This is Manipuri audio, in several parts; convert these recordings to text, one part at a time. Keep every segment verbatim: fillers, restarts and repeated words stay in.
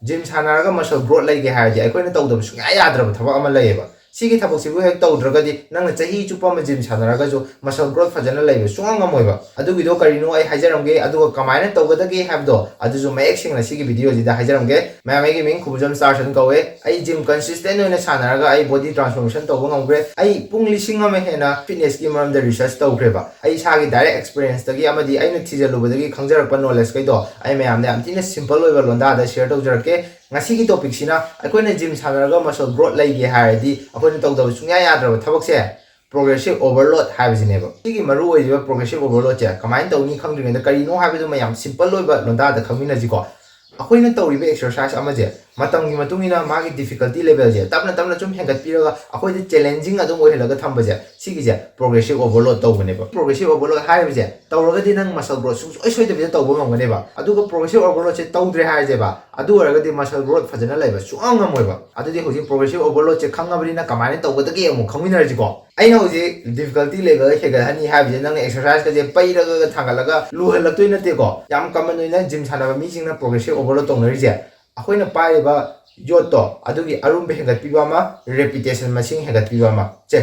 ꯖꯤꯝ ꯁꯥꯟꯅꯔꯒ ꯃꯁꯜ ꯒ꯭ꯔꯣꯠ ꯂꯩꯒꯦ ꯍꯥꯏꯔꯗꯤ ꯑꯩꯈꯣꯏꯅ ꯇꯧꯗꯕ ꯁꯨꯡꯌꯥ ꯌꯥꯗ꯭ꯔꯕ ꯊꯕꯛ ꯑꯃ ꯂꯩꯌꯦꯕ꯫ ꯁꯤꯒꯤ ꯊꯕꯛꯁꯤꯕꯨ ꯍꯦꯛ ꯇꯧꯗ꯭ꯔꯒꯗꯤ ꯅꯪꯅ ꯆꯍꯤ ꯆꯨꯞꯄ ꯑꯃ ꯖꯤꯝ ꯁꯥꯟꯅꯔꯒꯁꯨ ꯃꯁꯜ ꯒ꯭ꯔꯣꯠ ꯐꯖꯅ ꯂꯩꯕ ꯁꯨꯡꯉꯝ ꯉꯝꯃꯣꯏꯕ꯫ ꯑꯗꯨꯒꯤꯗꯣ ꯀꯔꯤꯅꯣ ꯑꯩ ꯍꯥꯏꯖꯔꯝꯒꯦ, ꯑꯗꯨꯒ ꯀꯃꯥꯏꯅ ꯇꯧꯒꯗꯒꯦ ꯍꯥꯏꯕꯗꯣ ꯑꯗꯨꯁꯨ ꯃꯌꯦꯛ ꯁꯦꯡꯅ ꯁꯤꯒꯤ ꯚꯤꯗꯤꯑꯣꯁꯤꯗ ꯍꯥꯏꯖꯔꯝꯒꯦ꯫ ꯃꯌꯥꯝ, ꯑꯩꯒꯤ ꯃꯤꯡ ꯈꯨꯕꯨꯖꯝ ꯁ꯭ꯇꯥꯔꯁꯟ ꯀꯧꯋꯦ꯫ ꯑꯩ ꯖꯤꯝ ꯀꯟꯁꯤꯁꯇꯦꯟ ꯑꯣꯏꯅ ꯁꯥꯟꯅꯔꯒ ꯑꯩ ꯕꯣꯗꯤ ꯇ꯭ꯔꯥꯟꯁꯐꯣꯔꯃꯦꯁꯟ ꯇꯧꯕ ꯉꯝꯈ꯭ꯔꯦ꯫ ꯑꯩ ꯄꯨꯡ ꯂꯤꯁꯤꯡ ꯑꯃ ꯍꯦꯟꯅ ꯐꯤꯠꯅꯦꯁꯀꯤ ꯃꯔꯝꯗ ꯔꯤꯁꯔꯁ ꯇꯧꯈ꯭ꯔꯦꯕ꯫ ꯑꯩ ꯏꯁꯥꯒꯤ ꯗꯥꯏꯔꯦꯛ ꯑꯦꯛꯁꯄꯤꯔꯤꯌꯦꯟꯁꯇꯒꯤ ꯑꯃꯗꯤ ꯑꯩꯅ ꯊꯤꯖꯤꯜꯂꯨꯕꯗꯒꯤ ꯈꯪꯖꯔꯛꯄ ꯅꯣꯂꯦꯖꯈꯩꯗꯣ ꯑꯩ ꯃꯌꯥꯝꯗ ꯌꯥꯝ ꯊꯤꯅ ꯁꯤꯝꯄꯜ ꯑꯣꯏꯕ ꯂꯣꯟꯗꯥꯗ ꯁꯤꯌꯔ ꯇꯧꯖꯔꯛꯀꯦ꯫ ꯉꯁꯤꯒꯤ ꯇꯣꯄꯤꯛꯁꯤꯅ ꯑꯩꯈꯣꯏꯅ ꯖꯤꯝ ꯁꯥꯟꯅꯔꯒ ꯃꯁꯜ ꯒ꯭ꯔꯣꯠ ꯂꯩꯒꯦ ꯍꯥꯏꯔꯗꯤ ꯑꯩꯈꯣꯏꯅ ꯇꯧꯗꯕ ꯁꯨꯡꯌꯥ ꯌꯥꯗ꯭ꯔꯕ ꯊꯕꯛꯁꯦ ꯄ꯭ꯔꯣꯒ꯭ꯔꯦꯁꯤꯞ ꯑꯣꯚꯔꯂꯣꯗ ꯍꯥꯏꯕꯁꯤꯅꯦꯕ꯫ ꯁꯤꯒꯤ ꯃꯔꯨ ꯑꯣꯏꯔꯤꯕ ꯄ꯭ꯔꯣꯒ꯭ꯔꯦꯁꯤꯞ ꯑꯣꯚꯔꯂꯣꯗꯁꯦ ꯀꯃꯥꯏꯅ ꯇꯧꯅꯤ ꯈꯪꯗ꯭ꯔꯤꯉꯩꯗ ꯀꯔꯤꯅꯣ ꯍꯥꯏꯕꯗꯨꯃ ꯌꯥꯝ ꯁꯤꯝꯄꯜ ꯑꯣꯏꯕ ꯂꯣꯟꯗꯥꯗ ꯈꯪꯃꯤꯟꯅꯁꯤꯀꯣ꯫ ꯑꯩꯈꯣꯏꯅ ꯇꯧꯔꯤꯕ ꯑꯦꯛꯁꯔꯁꯥꯏꯁ ꯑꯃꯁꯦ ꯃꯇꯝꯒꯤ ꯃꯇꯨꯡ ꯏꯟꯅ ꯃꯥꯒꯤ ꯗꯤꯐꯤꯀꯜꯇꯤ ꯂꯦꯚꯦꯜꯁꯦ ꯇꯞꯅ ꯇꯞꯅ ꯁꯨꯝ ꯍꯦꯟꯒꯠꯄꯤꯔꯒ ꯑꯩꯈꯣꯏꯗ ꯆꯦꯂꯦꯟꯖꯤꯡ ꯑꯗꯨꯝ ꯑꯣꯏꯍꯜꯂꯒ ꯊꯝꯕꯁꯦ, ꯁꯤꯒꯤꯁꯦ ꯄ꯭ꯔꯣꯒ꯭ꯔꯦꯁꯤꯞ ꯑꯣꯚꯔꯂꯣꯗ ꯇꯧꯕꯅꯦꯕ꯫ ꯄ꯭ꯔꯣꯒ꯭ꯔꯦꯁꯤꯞ ꯑꯣꯚꯔꯂꯣꯗ ꯍꯥꯏꯔꯤꯕꯁꯦ ꯇꯧꯔꯒꯗꯤ ꯅꯪ ꯃꯁꯜ ꯒ꯭ꯔꯣꯠ ꯁꯨꯡꯁꯣꯏ ꯁꯣꯏꯗꯕꯤꯗ ꯇꯧꯕ ꯉꯝꯒꯅꯦꯕ꯫ ꯑꯗꯨꯒ ꯄ꯭ꯔꯣꯒ꯭ꯔꯦꯁꯤꯞ ꯑꯣꯚꯔꯂꯣꯗꯁꯦ ꯇꯧꯗ꯭ꯔꯦ ꯍꯥꯏꯔꯁꯦꯕ, ꯑꯗꯨ ꯑꯣꯏꯔꯒꯗꯤ ꯃꯁꯜ ꯒ꯭ꯔꯣꯠ ꯐꯖꯅ ꯂꯩꯕ ꯁꯨꯡꯉꯝ ꯉꯝꯃꯣꯏꯕ꯫ ꯑꯗꯨꯗꯤ ꯍꯧꯖꯤꯛ ꯄ꯭ꯔꯣꯒ꯭ꯔꯦꯁꯤꯞ ꯑꯣꯚꯔꯂꯣꯗꯁꯦ ꯈꯪꯉꯕꯅꯤꯅ ꯀꯃꯥꯏꯅ ꯇꯧꯒꯗꯒꯦ ꯑꯃꯨꯛ ꯈꯪꯃꯤꯟꯅꯔꯁꯤꯀꯣ꯫ ꯑꯩꯅ ꯍꯧꯖꯤꯛ ꯗꯤꯐꯤꯀꯜꯇꯤ ꯂꯦꯚꯦꯜ ꯍꯦꯟꯒꯠꯍꯟꯅꯤ ꯍꯥꯏꯕꯁꯦ ꯅꯪꯅ ꯑꯦꯛꯁꯔꯁꯥꯏꯁꯀꯁꯦ ꯄꯩꯔꯒ ꯊꯥꯡꯒꯠꯂꯒ ꯂꯨꯍꯜꯂꯛꯇꯣꯏ ꯅꯠꯇꯦꯀꯣ꯫ ꯌꯥꯝ ꯀꯃꯟ ꯑꯣꯏꯅ ꯖꯤꯝ ꯁꯥꯟꯅꯕ ꯃꯤꯁꯤꯡꯅ ꯄ꯭ꯔꯣꯒ꯭ꯔꯦꯁꯤꯞ ꯑꯣꯚꯔꯂꯣꯗ ꯇꯧꯅꯔꯤꯁꯦ ꯑꯩꯈꯣꯏꯅ ꯄꯥꯏꯔꯤꯕ ꯌꯣꯠꯇꯣ ꯑꯗꯨꯒꯤ ꯑꯔꯨꯝꯕ ꯍꯦꯟꯒꯠꯄꯤꯕ ꯑꯃ, ꯔꯦꯄꯤꯇꯦꯁꯟ ꯃꯁꯤꯡ ꯍꯦꯟꯒꯠꯄꯤꯕ ꯑꯃ꯫ ꯁꯦ,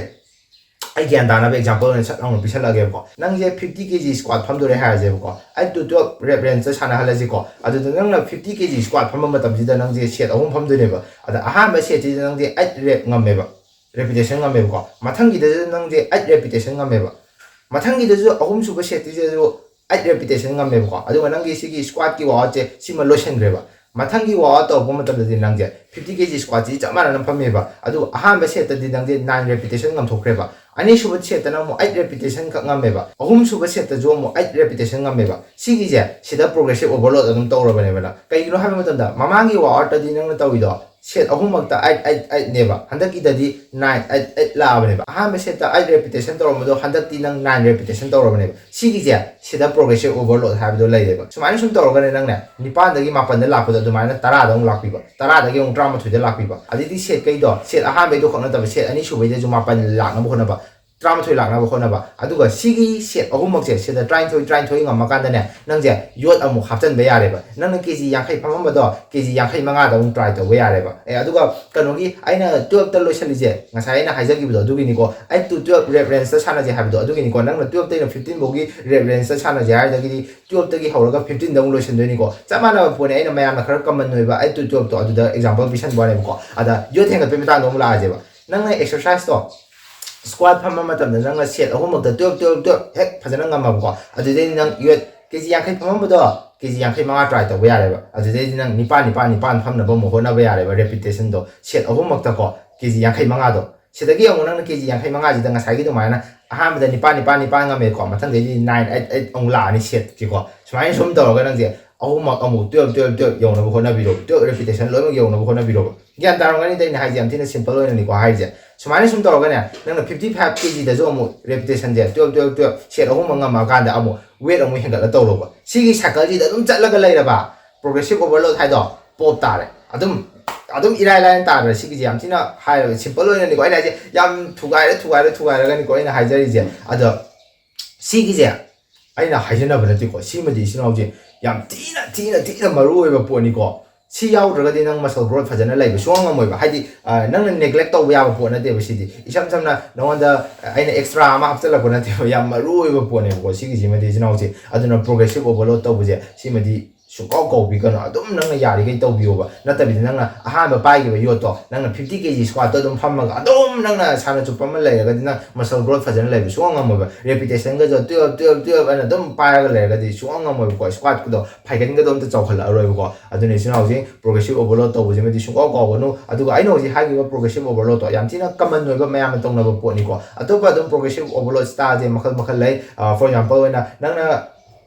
ꯑꯩ ꯒ꯭ꯌꯥꯟ ꯇꯥꯅꯕ ꯑꯦꯛꯖꯥꯝꯄꯜ ꯑꯣꯏꯅ ꯁꯠ ꯂꯥꯎꯅ ꯄꯤꯁꯜꯂꯛꯑꯒꯦꯕꯀꯣ꯫ ꯅꯪꯁꯦ ꯐꯤꯐꯇꯤ ꯀꯦ ꯖꯤ ꯁ꯭ꯀ꯭ꯋꯥꯠ ꯐꯝꯗꯣꯔꯦ ꯍꯥꯏꯔꯁꯦꯕꯀꯣ, ꯑꯩꯠ to twelve rep rangeꯇ ꯁꯥꯟꯅꯍꯜꯂꯁꯤꯀꯣ꯫ ꯑꯗꯨꯗ ꯅꯪꯅ ꯐꯤꯐꯇꯤ ꯀꯦ ꯖꯤ ꯁ꯭ꯀ꯭ꯋꯥꯠ ꯐꯝꯕ ꯃꯇꯝꯁꯤꯗ ꯅꯪꯁꯦ ꯁꯦꯠ ꯑꯍꯨꯝ ꯐꯝꯗꯣꯏꯅꯦꯕ꯫ ꯑꯗ ꯑꯍꯥꯟꯕ ꯁꯦꯠꯁꯤꯗ ꯅꯪꯁꯦ ꯑꯩꯠ ꯔꯦꯞ ꯉꯝꯃꯦꯕ, ꯔꯦꯄꯤꯇꯦꯁꯟ ꯉꯝꯃꯦꯕꯀꯣ꯫ ꯃꯊꯪꯒꯤꯗꯁꯨ ꯅꯪꯁꯦ ꯑꯩꯠ ꯔꯦꯄꯤꯇꯦꯁꯟ ꯉꯝꯃꯦꯕ꯫ ꯃꯊꯪꯒꯤꯗꯁꯨ ꯑꯍꯨꯝꯁꯨꯕ ꯁꯦꯠꯇꯨꯗꯁꯨ ꯑꯩꯠ ꯔꯦꯄꯤꯇꯦꯁꯟ ꯉꯝꯃꯦꯕꯀꯣ꯫ ꯑꯗꯨꯒ ꯅꯪꯒꯤ ꯁꯤꯒꯤ ꯁ꯭ꯀ꯭ꯋꯥꯠꯀꯤ ꯋꯥꯛꯑꯥꯎꯠꯁꯦ ꯁꯤꯃ ꯂꯣꯏꯁꯤꯟꯈ꯭ꯔꯦꯕ꯫ ꯃꯊꯪꯒꯤ ꯋꯥꯛꯑꯥꯎꯠ ꯇꯧꯔꯛꯄ ꯃꯇꯝꯗꯗꯤ ꯅꯪꯁꯦ ꯐꯤꯐꯇꯤ ꯀꯦ ꯖꯤ ꯁ꯭ꯀ꯭ꯋꯥꯠꯁꯤ ꯆꯞ ꯃꯥꯟꯅꯅ ꯐꯝꯃꯦꯕ꯫ ꯑꯗꯨ ꯑꯍꯥꯟꯕ ꯁꯦꯠꯇꯗꯤ ꯅꯪꯁꯦ ꯅꯥꯏꯟ ꯔꯦꯄꯤꯇꯦꯁꯟ ꯉꯝꯊꯣꯛꯈ꯭ꯔꯦꯕ꯫ ꯑꯅꯤꯁꯨꯕ ꯁꯦꯠꯇꯅ ꯑꯃꯨꯛ ꯑꯩꯠ ꯔꯦꯄꯤꯇꯦꯁꯟ ꯈꯛ ꯉꯝꯃꯦꯕ꯫ ꯑꯍꯨꯝꯁꯨꯕ ꯁꯦꯠꯇꯁꯨ ꯑꯃꯨꯛ ꯑꯩꯠ ꯔꯦꯄꯤꯇꯦꯁꯟ ꯉꯝꯃꯦꯕ꯫ ꯁꯤꯒꯤꯁꯦ ꯁꯤꯗ ꯄ꯭ꯔꯣꯒ꯭ꯔꯦꯁꯤꯞ ꯑꯣꯚꯔꯂꯣꯗ ꯑꯗꯨꯝ ꯇꯧꯔꯕꯅꯦꯕ ꯅꯪ꯫ ꯀꯩꯒꯤꯅꯣ ꯍꯥꯏꯕ ꯃꯇꯝꯗ ꯃꯃꯥꯡꯒꯤ ꯋꯥꯛꯑꯥꯎꯠꯇꯗꯤ ꯅꯪꯅ ꯇꯧꯔꯤꯗꯣ ꯁꯦꯠ ꯑꯍꯨꯝꯃꯛꯇ ꯑꯩꯠ ꯑꯩꯠ ꯑꯩꯠꯅꯦꯕ꯫ ꯍꯟꯗꯛꯀꯤꯗꯗꯤ ꯅꯥꯏꯟ ꯑꯩꯠ ꯑꯩꯠ ꯂꯥꯛꯑꯕꯅꯦꯕ꯫ ꯑꯍꯥꯟꯕ ꯁꯦꯠꯇ ꯑꯩꯠ ꯔꯦꯄꯤꯇꯦꯁꯟ ꯇꯧꯔꯝꯕꯗꯣ ꯍꯟꯗꯛꯇꯤ ꯅꯪ ꯅꯥꯏꯟ ꯔꯦꯄꯤꯇꯦꯁꯟ ꯇꯧꯔꯕꯅꯦꯕ꯫ ꯁꯤꯒꯤꯁꯦ ꯁꯤꯗ ꯄ꯭ꯔꯣꯒ꯭ꯔꯦꯁꯤꯞ ꯑꯣꯚꯔꯂꯣꯗ ꯍꯥꯏꯕꯗꯣ ꯂꯩꯔꯦꯕ꯫ ꯁꯨꯃꯥꯏꯅ ꯁꯨꯝ ꯇꯧꯔꯒꯅꯦ ꯅꯪꯅꯦ ꯅꯤꯄꯥꯟꯗꯒꯤ ꯃꯥꯄꯟꯗ ꯂꯥꯛꯄꯗꯣ ꯑꯗꯨꯃꯥꯏꯅ ꯇꯔꯥꯗ ꯑꯃꯨꯛ ꯂꯥꯛꯄꯤꯕ, ꯇꯔꯥꯗꯒꯤ ꯑꯃꯨꯛ ꯇꯔꯥꯃꯥꯊꯣꯏꯗ ꯂꯥꯛꯄꯤꯕ꯫ ꯑꯗꯩꯗꯤ ꯁꯦꯠ ꯀꯩꯗꯣ, ꯁꯦꯠ ꯑꯍꯥꯟꯕꯩꯗꯣ ꯈꯛ ꯅꯠꯇꯕ ꯁꯦꯠ ꯑꯅꯤꯁꯨꯕꯩꯗꯁꯨ ꯃꯥꯄꯟ ꯂꯥꯛꯅꯕ ꯍꯣꯠꯅꯕ꯫ ꯇꯔꯥꯃꯥꯊꯣꯏ ꯂꯥꯛꯅꯕ ꯍꯣꯠꯅꯕ꯫ ꯑꯗꯨꯒ ꯁꯤꯒꯤ ꯁꯦꯠ ꯑꯍꯨꯝꯃꯛꯁꯦ, ꯁꯤꯗ ꯇꯔꯥꯅꯤꯊꯣꯏ ꯇꯔꯥꯅꯤꯊꯣꯏ ꯉꯝꯃꯀꯥꯟꯗꯅꯦ, ꯅꯪꯁꯦ ꯌꯣꯠ ꯑꯃꯨꯛ ꯍꯥꯞꯆꯤꯟꯕ ꯌꯥꯔꯦꯕ꯫ ꯅꯪꯅ ꯀꯦ ꯖꯤ ꯌꯥꯡꯈꯩ ꯐꯝꯃꯝꯕꯗꯣ ꯀꯦ ꯖꯤ ꯌꯥꯡꯈꯩ ꯃꯉꯥꯗ ꯑꯃꯨꯛ ꯇ꯭ꯔꯥꯏ ꯇꯧꯕ ꯌꯥꯔꯦꯕ꯫ ꯑꯦ, ꯑꯗꯨꯒ ꯀꯩꯅꯣꯒꯤ ꯑꯩꯅ ꯇꯨꯌꯦꯜꯞꯇ ꯂꯣꯏꯁꯤꯜꯂꯤꯁꯦ, ꯉꯁꯥꯏ ꯑꯩꯅ ꯍꯥꯏꯖꯈꯤꯕꯗꯣ ꯑꯗꯨꯒꯤꯅꯤꯀꯣ, ꯑꯩꯠ to twelve rep rangeꯇ ꯁꯥꯟꯅꯁꯦ ꯍꯥꯏꯕꯗꯣ ꯑꯗꯨꯒꯤꯅꯤꯀꯣ꯫ ꯅꯪꯅ ꯇꯨꯌꯦꯜꯞꯇꯩꯅ ꯐꯤꯐꯇꯤꯟ ꯐꯥꯎꯒꯤ rep rangeꯇ ꯁꯥꯟꯅꯁꯦ ꯍꯥꯏꯔꯒꯗꯤ, ꯇꯨꯌꯦꯜꯞꯇꯒꯤ ꯍꯧꯔꯒ ꯐꯤꯐꯇꯤꯟꯗ ꯑꯃꯨꯛ ꯂꯣꯏꯁꯤꯟꯗꯣꯏꯅꯤꯀꯣ꯫ ꯆꯞ ꯃꯥꯟꯅꯕ ꯄꯣꯠꯅꯦ, ꯑꯩꯅ ꯃꯌꯥꯝꯅ ꯈꯔ ꯀꯃꯟ ꯑꯣꯏꯕ ꯑꯩꯠ to ꯇꯨꯌꯦꯜꯞꯇꯣ ꯑꯗꯨꯗ ꯑꯦꯛꯖꯥꯝꯄꯜ ꯄꯤꯁꯟꯕ ꯋꯥꯅꯦꯕꯀꯣ꯫ ꯑꯗ ꯌꯣꯠ ꯍꯦꯟꯒꯠꯄꯒꯤ ꯃꯇꯥꯡꯗꯣ ꯑꯃꯨꯛ ꯂꯥꯛꯑꯁꯦꯕ꯫ ꯅꯪꯅ ꯑꯦꯛꯁꯔꯁꯥꯏꯁꯇꯣ, ꯁ꯭ꯀ꯭ꯋꯥꯠ ꯐꯝꯕ ꯃꯇꯝꯗ ꯅꯪꯅ ꯁꯦꯠ ꯑꯍꯨꯝꯃꯛꯇ ꯇꯨꯌꯦꯜꯞ ꯇꯨꯌꯦꯜꯞ ꯇꯨꯌꯦꯜꯞ ꯍꯦꯛ ꯐꯖꯅ ꯉꯝꯃꯕꯀꯣ, ꯑꯗꯨꯗꯩꯗꯤ ꯅꯪ ꯌꯣꯠ ꯀꯦ ꯖꯤ ꯌꯥꯡꯈꯩ ꯐꯝꯃꯝꯕꯗꯣ ꯀꯦ ꯖꯤ ꯌꯥꯡꯈꯩ ꯃꯉꯥ ꯇ꯭ꯔꯥꯏ ꯇꯧꯕ ꯌꯥꯔꯦꯕ꯫ ꯑꯗꯨꯗꯩꯗꯤ ꯅꯪ ꯅꯤꯄꯥꯟ ꯅꯤꯄꯥꯟ ꯅꯤꯄꯥꯟ ꯐꯝꯅꯕ ꯑꯃꯨꯛ ꯍꯣꯠꯅꯕ ꯌꯥꯔꯦꯕ, ꯔꯦꯄꯤꯇꯦꯁꯟꯗꯣ ꯁꯦꯠ ꯑꯍꯨꯝꯃꯛꯇꯀꯣ, ꯀꯦ ꯖꯤ ꯌꯥꯡꯈꯩ ꯃꯉꯥꯗꯣ꯫ ꯁꯤꯗꯒꯤ ꯑꯃꯨꯛ ꯅꯪꯅ ꯀꯦ ꯖꯤ ꯌꯥꯡꯈꯩ ꯃꯉꯥꯁꯤꯗ ꯉꯁꯥꯏꯒꯤ ꯑꯗꯨꯃꯥꯏꯅ ꯑꯍꯥꯟꯕꯗ ꯅꯤꯄꯥꯟ ꯅꯤꯄꯥꯟ ꯅꯤꯄꯥꯟ ꯉꯝꯃꯦꯀꯣ, ꯃꯊꯪꯗꯩꯗꯤ ꯅꯥꯏꯟ ꯑꯩꯠ ꯑꯩꯠ ꯑꯃꯨꯛ ꯂꯥꯛꯑꯅꯤ ꯁꯦꯠꯀꯤꯀꯣ꯫ ꯁꯨꯃꯥꯏꯅ ꯁꯨꯝ ꯇꯧꯔꯒ ꯅꯪꯁꯦ ꯑꯍꯨꯝꯃꯛ ꯑꯃꯨꯛ ꯇꯨꯌꯦꯜꯞ ꯇꯨꯌꯦꯜꯞ ꯇꯨꯌꯦꯜꯞ ꯌꯧꯅꯕ ꯍꯣꯠꯅꯕꯤꯔꯣ, ꯇꯨꯌꯦꯜꯞ ꯔꯦꯄꯤꯇꯦꯁꯟ ꯂꯣꯏꯅꯃꯛ ꯌꯧꯅꯕ ꯍꯣꯠꯅꯕꯤꯔꯣꯕ꯫ ꯒ꯭ꯌꯥꯟ ꯇꯥꯔꯝꯒꯅꯤꯗ ꯑꯩꯅ ꯍꯥꯏꯁꯦ, ꯌꯥꯝ ꯊꯤꯅ ꯁꯤꯝꯄꯜ ꯑꯣꯏꯅꯅꯤꯀꯣ ꯍꯥꯏꯔꯤꯁꯦ꯫ ꯁꯨꯃꯥꯏꯅ ꯁꯨꯝ ꯇꯧꯔꯒꯅꯦ, ꯅꯪꯅ ꯐꯤꯐꯇꯤ ꯐꯥꯏꯚ ꯀꯦ ꯖꯤꯗꯁꯨ ꯑꯃꯨꯛ ꯔꯦꯄꯤꯇꯦꯁꯟꯁꯦ ꯇꯨꯌꯦꯜꯞ ꯇꯨꯌꯦꯜꯞ ꯇꯨꯌꯦꯜꯞ ꯁꯦꯠ ꯑꯍꯨꯝꯃꯛ ꯉꯝꯃꯛꯑꯀꯥꯟꯗ ꯑꯃꯨꯛ ꯋꯦꯠ ꯑꯃꯨꯛ ꯍꯦꯟꯒꯠꯂ ꯇꯧꯔꯣꯕ꯫ ꯁꯤꯒꯤ ꯁꯥꯏꯀꯜꯁꯤꯗ ꯑꯗꯨꯝ ꯆꯠꯂꯒ ꯂꯩꯔꯕ, ꯄ꯭ꯔꯣꯒ꯭ꯔꯦꯁꯤꯞ ꯑꯣꯚꯔꯂꯣꯗ ꯍꯥꯏꯗꯣ ꯄꯣꯞ ꯇꯥꯔꯦ꯫ ꯑꯗꯨꯝ ꯑꯗꯨꯝ ꯏꯔꯥꯏ ꯂꯥꯏꯅ ꯇꯥꯗ꯭ꯔꯦ꯫ ꯁꯤꯒꯤꯁꯦ ꯌꯥꯝ ꯊꯤꯅ ꯍꯥꯏꯔꯕ ꯁꯤꯝꯄꯜ ꯑꯣꯏꯅꯅꯤꯀꯣ ꯑꯩꯅ ꯍꯥꯏꯁꯦ, ꯌꯥꯝ ꯊꯨꯒꯥꯏꯔ ꯊꯨꯒꯥꯏꯔ ꯊꯨꯒꯥꯏꯔꯒꯅꯤꯀꯣ ꯑꯩꯅ ꯍꯥꯏꯖꯔꯤꯁꯦ꯫ ꯑꯗꯣ ꯁꯤꯒꯤꯁꯦ ꯑꯩꯅ ꯍꯥꯏꯖꯅꯕ ꯅꯠꯇꯦꯀꯣ, ꯁꯤꯃꯗꯤ ꯏꯆꯤꯟ ꯏꯅꯥꯎꯁꯦ ꯌꯥꯝ ꯊꯤꯅ ꯊꯤꯅ ꯊꯤꯅ ꯃꯔꯨ ꯑꯣꯏꯕ ꯄꯣꯠꯅꯤꯀꯣ꯫ ꯁꯤ ꯌꯥꯎꯗ꯭ꯔꯒꯗꯤ ꯅꯪ ꯃꯁꯜ ꯒ꯭ꯔꯣꯠ ꯐꯖꯅ ꯂꯩꯕ ꯁꯨꯡꯉꯝ ꯉꯝꯃꯣꯏꯕ꯫ ꯍꯥꯏꯗꯤ, ꯑ, ꯅꯪꯅ ꯅꯦꯒ꯭ꯂꯦꯛ ꯇꯧꯕ ꯌꯥꯕ ꯄꯣꯠ ꯅꯠꯇꯦꯕ ꯁꯤꯗꯤ꯫ ꯏꯁꯝ ꯁꯝꯅ ꯅꯉꯣꯟꯗ ꯑꯩꯅ ꯑꯦꯛꯁꯇ꯭ꯔꯥ ꯑꯃ ꯍꯥꯞꯆꯤꯜꯂꯛꯄ ꯅꯠꯇꯦꯕ, ꯌꯥꯝ ꯃꯔꯨ ꯑꯣꯏꯕ ꯄꯣꯠꯅꯦꯕꯀꯣ ꯁꯤꯒꯤꯁꯤꯃꯗꯤ ꯏꯆꯤꯟ ꯏꯅꯥꯎꯁꯦ꯫ ꯑꯗꯨꯅ ꯄ꯭ꯔꯣꯒ꯭ꯔꯦꯁꯤꯞ ꯑꯣꯚꯔꯂꯣꯗ ꯇꯧꯕꯁꯦ ꯁꯤꯃꯗꯤ ꯁꯨꯡꯀꯥꯎ ꯀꯥꯎꯕꯤꯒꯅꯨ, ꯑꯗꯨꯝ ꯅꯪꯅ ꯌꯥꯔꯤꯈꯩ ꯇꯧꯕꯤꯌꯣꯕ꯫ ꯅꯠꯇꯕꯤꯗ ꯅꯪꯅ ꯑꯍꯥꯟꯕ ꯄꯥꯏꯈꯤꯕ ꯌꯣꯠꯇꯣ, ꯅꯪꯅ ꯐꯤꯐꯇꯤ ꯀꯦ ꯖꯤ ꯁ꯭ꯀ꯭ꯋꯥꯠꯇꯣ ꯑꯗꯨꯝ ꯐꯝꯃꯒ ꯑꯗꯨꯝ ꯅꯪꯅ ꯁꯥꯟꯅ ꯆꯨꯞꯄ ꯑꯃ ꯂꯩꯔꯒꯗꯤ ꯅꯪ ꯃꯁꯜ ꯒ꯭ꯔꯣꯠ ꯐꯖꯅ ꯂꯩꯕ ꯁꯨꯡꯉꯝ ꯉꯝꯃꯣꯏꯕ꯫ ꯔꯦꯄꯤꯇꯦꯁꯟꯒꯁꯨ ꯇꯨꯌꯦꯜꯞ ꯇꯨꯌꯦꯜꯞ ꯇꯨꯌꯦꯜꯞ ꯍꯥꯏꯅ ꯑꯗꯨꯝ ꯄꯥꯏꯔꯒ ꯂꯩꯔꯒꯗꯤ ꯁꯨꯡꯉꯝ ꯉꯝꯃꯣꯏꯕꯀꯣ꯫ ꯁ꯭ꯀ꯭ꯋꯥꯠꯀꯗꯣ, ꯐꯥꯏꯒꯟꯒꯗꯣ ꯑꯝꯇ ꯆꯥꯎꯈꯠꯂꯛꯑꯔꯣꯏꯕꯀꯣ꯫ ꯑꯗꯨꯅ ꯏꯆꯤꯟ ꯏꯅꯥꯎꯁꯤ ꯄ꯭ꯔꯣꯒ꯭ꯔꯦꯁꯤꯞ ꯑꯣꯚꯔꯂꯣꯗ ꯇꯧꯕꯁꯤꯃꯗꯤ ꯁꯨꯡꯀꯥꯎ ꯀꯥꯎꯒꯅꯨ꯫ ꯑꯗꯨꯒ ꯑꯩꯅ ꯍꯧꯖꯤꯛ ꯍꯥꯏꯈꯤꯕ ꯄ꯭ꯔꯣꯒ꯭ꯔꯦꯁꯤꯞ ꯑꯣꯚꯔꯂꯣꯗꯇꯣ ꯌꯥꯝ ꯊꯤꯅ ꯀꯃꯟ ꯑꯣꯏꯕ, ꯃꯌꯥꯝꯅ ꯇꯧꯅꯕ ꯄꯣꯠꯅꯤꯀꯣ꯫ ꯑꯇꯣꯞꯄ ꯑꯗꯨꯝ ꯄ꯭ꯔꯣꯒ꯭ꯔꯦꯁꯤꯞ ꯑꯣꯚꯔꯂꯣꯗ ꯁ꯭ꯇꯥꯏꯜꯁꯦ ꯃꯈꯜ ꯃꯈꯜ ꯂꯩ꯫ ꯐꯣꯔ ꯑꯦꯛꯖꯥꯝꯄꯜ ꯑꯣꯏꯅ ꯅꯪꯅ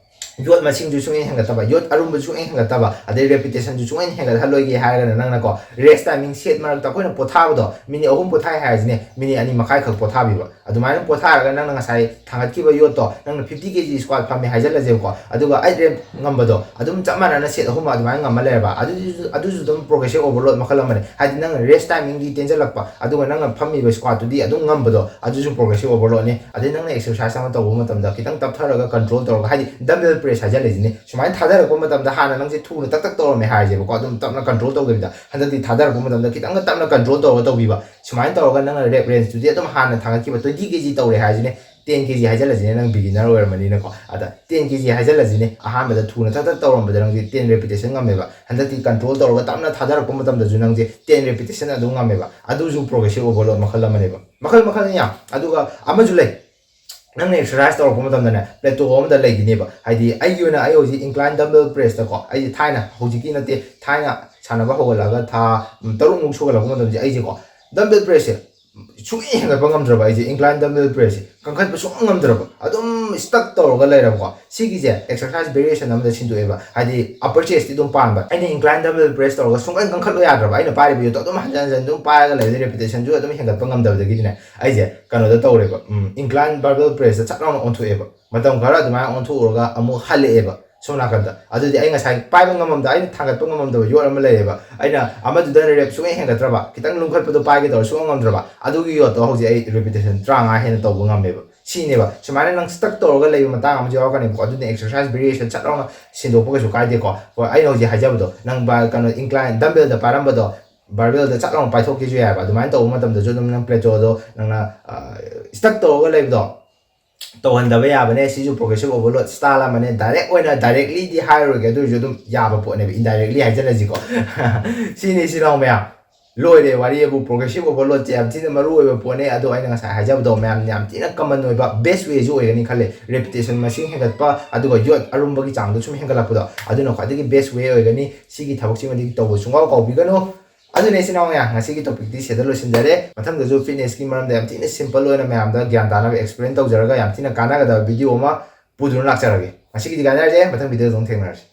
ꯌꯣꯠ ꯃꯁꯤꯡꯁꯨ ꯁꯨꯡꯍꯦꯟ ꯍꯦꯟꯒꯠꯇꯕ, ꯌꯣꯠ ꯑꯔꯨꯝꯕꯁꯨ ꯁꯨꯡꯍꯦꯟ ꯍꯦꯟꯒꯠꯇꯕ, ꯑꯗꯩ ꯔꯦꯄꯤꯇꯦꯁꯟꯁꯨ ꯁꯨꯡꯍꯦꯟ ꯍꯦꯟꯒꯠꯍꯜꯂꯣꯏꯒꯦ ꯍꯥꯏꯔꯒꯅ ꯅꯪꯅꯀꯣ ꯔꯦꯁ ꯇꯥꯏꯃꯤꯡ ꯁꯦꯠ ꯃꯔꯛꯇ ꯑꯩꯈꯣꯏꯅ ꯄꯣꯊꯥꯕꯗꯣ ꯃꯤꯅꯤꯠ ꯑꯍꯨꯝ ꯄꯣꯊꯥꯏ ꯍꯥꯏꯔꯁꯤꯅꯦ, ꯃꯤꯅꯤꯠ ꯑꯅꯤ ꯃꯈꯥꯏꯈꯛ ꯄꯣꯊꯥꯕꯤꯕ꯫ ꯑꯗꯨꯃꯥꯏꯅ ꯄꯣꯊꯥꯔꯒ ꯅꯪꯅ ꯉꯁꯥꯏ ꯊꯥꯡꯒꯠꯈꯤꯕ ꯌꯣꯠꯇꯣ ꯅꯪꯅ ꯐꯤꯐꯇꯤ ꯀꯦ ꯖꯤ ꯁ꯭ꯀ꯭ꯋꯥꯠ ꯐꯝꯃꯦ ꯍꯥꯏꯖꯜꯂꯁꯦꯕꯀꯣ, ꯑꯗꯨꯒ ꯑꯩꯠ ꯔꯦꯞ ꯉꯝꯕꯗꯣ ꯑꯗꯨꯝ ꯆꯞ ꯃꯥꯟꯅꯅ ꯁꯦꯠ ꯑꯍꯨꯝ ꯑꯗꯨꯃꯥꯏꯅ ꯉꯝꯃ ꯂꯩꯔꯕ, ꯑꯗꯨꯁꯨ ꯑꯗꯨꯁꯨ ꯑꯗꯨꯝ ꯄ꯭ꯔꯣꯒ꯭ꯔꯦꯁꯤꯞ ꯑꯣꯚꯔꯂꯣꯗ ꯃꯈꯜ ꯑꯃꯅꯤ꯫ ꯍꯥꯏꯗꯤ ꯅꯪꯅ ꯔꯦꯁ ꯇꯥꯏꯃꯤꯡꯗꯤ ꯇꯦꯟꯖꯜꯂꯛꯄ, ꯑꯗꯨꯒ ꯅꯪꯅ ꯐꯝꯃꯤꯕ ꯁ꯭ꯀ꯭ꯋꯥꯠꯇꯨꯗꯤ ꯑꯗꯨꯝ ꯉꯝꯕꯗꯣ, ꯑꯗꯨꯁꯨ ꯄ꯭ꯔꯣꯒ꯭ꯔꯦꯁꯤꯞ ꯑꯣꯚꯔꯂꯣꯗꯅꯤ꯫ ꯑꯗꯩ ꯅꯪꯅ ꯑꯦꯛꯁꯔꯁꯥꯏꯁ ꯑꯃ ꯇꯧꯕ ꯃꯇꯝꯗ ꯈꯤꯇꯪ ꯇꯞꯊꯔꯒ ꯀꯟꯇ꯭ꯔꯣꯜ ꯇꯧꯔꯒ, ꯍꯥꯏꯗꯤ ꯗꯝꯕꯦꯜ ꯄ꯭ꯔꯦꯁ ꯍꯥꯏꯖꯜꯂꯤꯁꯤꯅꯦ, ꯁꯨꯃꯥꯏꯅ ꯊꯥꯗꯔꯛꯄ ꯃꯇꯝꯗ ꯍꯥꯟꯅ ꯅꯪꯁꯦ ꯊꯨꯅ ꯇꯛ ꯇꯛ ꯇꯧꯔꯝꯃꯦ ꯍꯥꯏꯔꯁꯦꯕꯀꯣ, ꯑꯗꯨꯝ ꯇꯞꯅ ꯀꯟꯇ꯭ꯔꯣꯜ ꯇꯧꯗꯕꯤꯗ, ꯍꯟꯗꯛꯇꯤ ꯊꯥꯗꯔꯛꯄ ꯃꯇꯝꯗ ꯈꯤꯇꯪꯒ ꯇꯞꯅ ꯀꯟꯇ꯭ꯔꯣꯜ ꯇꯧꯔꯒ ꯇꯧꯕꯤꯕ꯫ ꯁꯨꯃꯥꯏꯅ ꯇꯧꯔꯒ ꯅꯪꯅ ꯔꯦꯞ ꯔꯦꯟꯖꯇꯨꯗꯤ ꯑꯗꯨꯝ ꯍꯥꯟꯅ ꯊꯥꯡꯒꯠꯈꯤꯕ ꯇ꯭ꯋꯦꯟꯇꯤ ꯀꯦ ꯖꯤ ꯇꯧꯔꯦ ꯍꯥꯏꯁꯤꯅꯦ, ꯇꯦꯟ ꯀꯦ ꯖꯤ ꯍꯥꯏꯖꯜꯂꯁꯤꯅꯦ, ꯅꯪ ꯕꯤꯒꯤꯅꯔ ꯑꯣꯏꯔꯝꯕꯅꯤꯅꯀꯣ꯫ ꯑꯗ ꯇꯦꯟ ꯀꯦ ꯖꯤ ꯍꯥꯏꯖꯜꯂꯁꯤꯅꯦ, ꯑꯍꯥꯟꯕꯗ ꯊꯨꯅ ꯊꯛ ꯊꯛ ꯇꯧꯔꯝꯕꯗ ꯅꯪꯁꯦ ꯇꯦꯟ ꯔꯦꯄꯤꯇꯦꯁꯟ ꯉꯝꯃꯦꯕ, ꯍꯟꯗꯛꯇꯤ ꯀꯟꯇ꯭ꯔꯣꯜ ꯇꯧꯔꯒ ꯇꯞꯅ ꯊꯥꯗꯔꯛꯄ ꯃꯇꯝꯗꯁꯨ ꯅꯪꯁꯦ ꯇꯦꯟ ꯔꯦꯄꯤꯇꯦꯁꯟ ꯑꯗꯨꯝ ꯉꯝꯃꯦꯕ꯫ ꯑꯗꯨꯁꯨ ꯄ꯭ꯔꯣꯒ꯭ꯔꯦꯁꯤꯞ ꯑꯣꯚꯔꯂꯣꯗ ꯃꯈꯜ ꯑꯃꯅꯦꯕ꯫ ꯃꯈꯜ ꯃꯈꯜꯅꯤ ꯌꯥꯝ꯫ ꯑꯗꯨꯒ ꯑꯃꯁꯨ ꯂꯩ, ꯅꯪꯅ ꯑꯦꯛꯁꯔꯁꯥꯏꯁ ꯇꯧꯔꯛꯄ ꯃꯇꯝꯗꯅꯦ ꯄ꯭ꯂꯦꯇꯣ ꯑꯃꯗ ꯂꯩꯈꯤꯅꯦꯕ꯫ ꯍꯥꯏꯗꯤ ꯑꯩꯒꯤ ꯑꯣꯏꯅ ꯑꯩ ꯍꯧꯖꯤꯛ ꯏꯟꯀ꯭ꯂꯥꯏꯟ ꯗꯝꯕꯦꯜ ꯄ꯭ꯔꯦꯁꯇꯀꯣ, ꯑꯩꯁꯦ ꯊꯥꯏꯅ, ꯍꯧꯖꯤꯛꯀꯤ ꯅꯠꯇꯦ, ꯊꯥꯏꯅ ꯁꯥꯟꯅꯕ ꯍꯧꯒꯠꯂꯛꯑꯒ ꯊꯥ ꯎꯝ, ꯇꯔꯨꯛꯃꯨꯛ ꯁꯨꯒꯠꯂꯛꯄ ꯃꯇꯝꯁꯦ ꯑꯩꯁꯦꯀꯣ ꯗꯝꯕꯦꯜ ꯄ꯭ꯔꯦꯁꯁꯦ ꯁꯨꯡꯍꯦꯟ ꯍꯦꯟꯒꯠꯄ ꯉꯝꯗ꯭ꯔꯕ, ꯑꯩꯁꯦ ꯏꯟꯀ꯭ꯂꯥꯏꯟ ꯗꯝꯕꯦꯜ ꯄ꯭ꯔꯦꯁꯁꯦ ꯀꯟꯈꯠꯄ ꯁꯨꯡꯉꯝ ꯉꯝꯗ꯭ꯔꯕ, ꯑꯗꯨꯝ ꯁ꯭ꯇꯛ ꯇꯧꯔꯒ ꯂꯩꯔꯕꯀꯣ꯫ ꯁꯤꯒꯤꯁꯦ ꯑꯦꯛꯁꯔꯁꯥꯏꯁ ꯚꯦꯔꯤꯌꯦꯁꯟ ꯑꯃꯗ ꯁꯤꯟꯗꯣꯛꯑꯦꯕ꯫ ꯍꯥꯏꯗꯤ ꯑꯄꯔ ꯆꯦꯁꯇꯤ ꯑꯗꯨꯝ ꯄꯥꯟꯕ, ꯑꯩꯅ ꯏꯟꯀ꯭ꯂꯥꯏꯟ ꯗꯝꯕꯦꯜ ꯄ꯭ꯔꯦꯁ ꯇꯧꯔꯒ ꯁꯨꯡꯀꯟ ꯀꯟꯈꯠꯂꯣ ꯌꯥꯗ꯭ꯔꯕ, ꯑꯩꯅ ꯄꯥꯏꯔꯤꯕ ꯌꯣꯠꯇꯣ ꯑꯗꯨꯝ ꯍꯟꯖꯟ ꯍꯟꯖꯟ ꯑꯗꯨꯝ ꯄꯥꯏꯔꯒ ꯂꯩꯕꯗ ꯔꯦꯄꯤꯇꯦꯁꯟꯁꯨ ꯑꯗꯨꯝ ꯍꯦꯟꯒꯠꯄ ꯉꯝꯗꯕꯗꯒꯤꯗꯤꯅꯦ, ꯑꯩꯁꯦ ꯀꯩꯅꯣꯗ ꯇꯧꯔꯦꯕ, ꯏꯟꯀ꯭ꯂꯥꯏꯟ ꯕꯥꯔꯕꯦꯜ ꯄ꯭ꯔꯦꯁꯇ ꯆꯠ ꯂꯥꯎꯅ ꯑꯣꯟꯊꯣꯛꯑꯦꯕ꯫ ꯃꯇꯝ ꯈꯔ ꯑꯗꯨꯃꯥꯏꯅ ꯑꯣꯟꯊꯣꯛꯎꯔꯒ ꯑꯃꯨꯛ ꯍꯜꯂꯛꯑꯦꯕ ꯁꯣꯝ ꯅꯥꯀꯟꯗ꯫ ꯑꯗꯨꯗꯤ ꯑꯩ ꯉꯁꯥꯏ ꯄꯥꯏꯕ ꯉꯝꯃꯝꯗ, ꯑꯩꯅ ꯊꯥꯡꯒꯠꯄ ꯉꯝꯃꯝꯗꯕ ꯌꯣꯠ ꯑꯃ ꯂꯩꯌꯦꯕ, ꯑꯩꯅ ꯑꯃꯗꯨꯗ ꯔꯦꯞ ꯁꯨꯡꯍꯦꯟ ꯍꯦꯟꯒꯠꯇ꯭ꯔꯕ, ꯈꯤꯇꯪ ꯂꯨꯝꯈꯠꯄꯗꯣ ꯄꯥꯏꯒꯦ ꯇꯧꯔ ꯁꯨꯡꯉꯝ ꯉꯝꯗ꯭ꯔꯕ, ꯑꯗꯨꯒꯤ ꯌꯣꯠꯇꯣ ꯍꯧꯖꯤꯛ ꯑꯩ ꯔꯦꯄꯤꯇꯦꯁꯟ ꯇꯔꯥꯃꯉꯥ ꯍꯦꯟꯅ ꯇꯧꯕ ꯉꯝꯃꯦꯕ꯫ ꯁꯤꯅꯦꯕ, ꯁꯨꯃꯥꯏꯅ ꯅꯪ ꯁ꯭ꯇꯛ ꯇꯧꯔꯒ ꯂꯩꯕ ꯃꯇꯥꯡ ꯑꯃꯁꯨ ꯌꯥꯎꯔꯛꯀꯅꯦꯕꯀꯣ꯫ ꯑꯗꯨꯅ ꯑꯦꯛꯁꯔꯁꯥꯏꯁ ꯚꯦꯔꯤꯌꯦꯁꯟ ꯆꯠ ꯂꯥꯎꯅ ꯁꯤꯟꯗꯣꯛꯄ ꯀꯩꯁꯨ ꯀꯥꯏꯗꯦꯀꯣ꯫ ꯍꯣꯏ, ꯑꯩꯅ ꯍꯧꯖꯤꯛ ꯍꯥꯏꯖꯕꯗꯣ, ꯅꯪ ꯕꯥ-, ꯀꯩꯅꯣ, ꯏꯟꯀ꯭ꯂꯥꯏꯟ ꯗꯝꯕꯦꯜꯗ ꯄꯥꯏꯔꯝꯕꯗꯣ ꯕꯥꯔꯕꯦꯜꯗ ꯆꯠ ꯂꯥꯎꯅ ꯄꯥꯏꯊꯣꯛꯀꯦꯁꯨ ꯌꯥꯏꯑꯕ꯫ ꯑꯗꯨꯃꯥꯏꯅ ꯇꯧꯕ ꯃꯇꯝꯗꯁꯨ ꯑꯗꯨꯝ ꯅꯪ ꯄ꯭ꯂꯦꯇꯣꯗꯣ ꯅꯪꯅ ꯁ꯭ꯇꯛ ꯇꯧꯔꯒ ꯂꯩꯕꯗꯣ ꯇꯧꯍꯟꯗꯕ ꯌꯥꯕꯅꯦ꯫ ꯁꯤꯁꯨ ꯄ꯭ꯔꯣꯒ꯭ꯔꯦꯁꯤꯞ ꯑꯣꯚꯔꯂꯣꯗ ꯁ꯭ꯇꯥꯏꯜ ꯑꯃꯅꯦ꯫ ꯗꯥꯏꯔꯦꯛ ꯑꯣꯏꯅ, ꯗꯥꯏꯔꯦꯛꯂꯤꯗꯤ ꯍꯥꯏꯔꯔꯣꯏꯒꯦ, ꯑꯗꯨ ꯑꯣꯏꯔꯁꯨ ꯑꯗꯨꯝ ꯌꯥꯕ ꯄꯣꯠꯅꯦꯕ, ꯏꯟꯗꯥꯏꯔꯦꯛꯂꯤ ꯍꯥꯏꯖꯜꯂꯁꯤꯀꯣ꯫ ꯁꯤꯅꯤ, ꯏꯆꯤꯜ ꯏꯅꯥꯎ ꯃꯌꯥꯝ, ꯂꯣꯏꯔꯦ ꯋꯥꯔꯤ ꯑꯕꯨ꯫ ꯄ꯭ꯔꯣꯒ꯭ꯔꯦꯁꯤꯞ ꯑꯣꯚꯔꯂꯣꯗꯁꯦ ꯌꯥꯝ ꯊꯤꯅ ꯃꯔꯨ ꯑꯣꯏꯕ ꯄꯣꯠꯅꯦ꯫ ꯑꯗꯣ ꯑꯩꯅ ꯉꯁꯥꯏ ꯍꯥꯏꯖꯕꯗꯣ ꯃꯌꯥꯝ ꯌꯥꯝ ꯊꯤꯅ ꯀꯃꯟ ꯑꯣꯏꯕ ꯕꯦꯁ ꯋꯦꯁꯨ ꯑꯣꯏꯒꯅꯤ ꯈꯜꯂꯦ꯫ ꯔꯦꯄꯤꯇꯦꯁꯟ ꯃꯁꯤꯡ ꯍꯦꯟꯒꯠꯄ, ꯑꯗꯨꯒ ꯌꯣꯠ ꯑꯔꯨꯝꯕꯒꯤ ꯆꯥꯡꯗꯣ ꯁꯨꯝ ꯍꯦꯟꯒꯠꯂꯛꯄꯗꯣ, ꯑꯗꯨꯅ ꯈ꯭ꯋꯥꯏꯗꯒꯤ ꯕꯦꯁ ꯋꯦ ꯑꯣꯏꯒꯅꯤ꯫ ꯁꯤꯒꯤ ꯊꯕꯛꯁꯤꯃꯗꯤ ꯇꯧꯕ ꯁꯨꯡꯀꯥꯎ ꯀꯥꯎꯕꯤꯒꯅꯨ꯫ ꯑꯗꯨꯅꯦ ꯏꯆꯤꯟ ꯏꯅꯥꯎ ꯃꯌꯥꯝ, ꯉꯁꯤꯒꯤ ꯇꯣꯄꯤꯛꯇꯤ ꯁꯤꯗ ꯂꯣꯏꯁꯤꯟꯖꯔꯦ꯫ ꯃꯊꯪꯗꯁꯨ ꯐꯤꯠꯅꯦꯁꯀꯤ ꯃꯔꯝꯗ ꯌꯥꯝ ꯊꯤꯅ ꯁꯤꯝꯄꯜ ꯑꯣꯏꯅ ꯃꯌꯥꯝꯗ ꯒ꯭ꯌꯥꯟ ꯇꯥꯅꯕ ꯑꯦꯛꯁꯄ꯭ꯂꯦꯟ ꯇꯧꯖꯔꯒ ꯌꯥꯝ ꯊꯤꯅ ꯀꯥꯟꯅꯒꯗꯕ ꯚꯤꯗꯤꯑꯣ ꯑꯃ ꯄꯨꯗꯨꯅ ꯂꯥꯛꯆꯔꯒꯦ꯫ ꯉꯁꯤꯒꯤꯗꯤ ꯀꯥꯟꯅꯔꯁꯦ, ꯃꯊꯪ ꯚꯤꯗꯤꯑꯣꯗ ꯑꯃꯨꯛ ꯊꯦꯡꯅꯔꯁꯤ꯫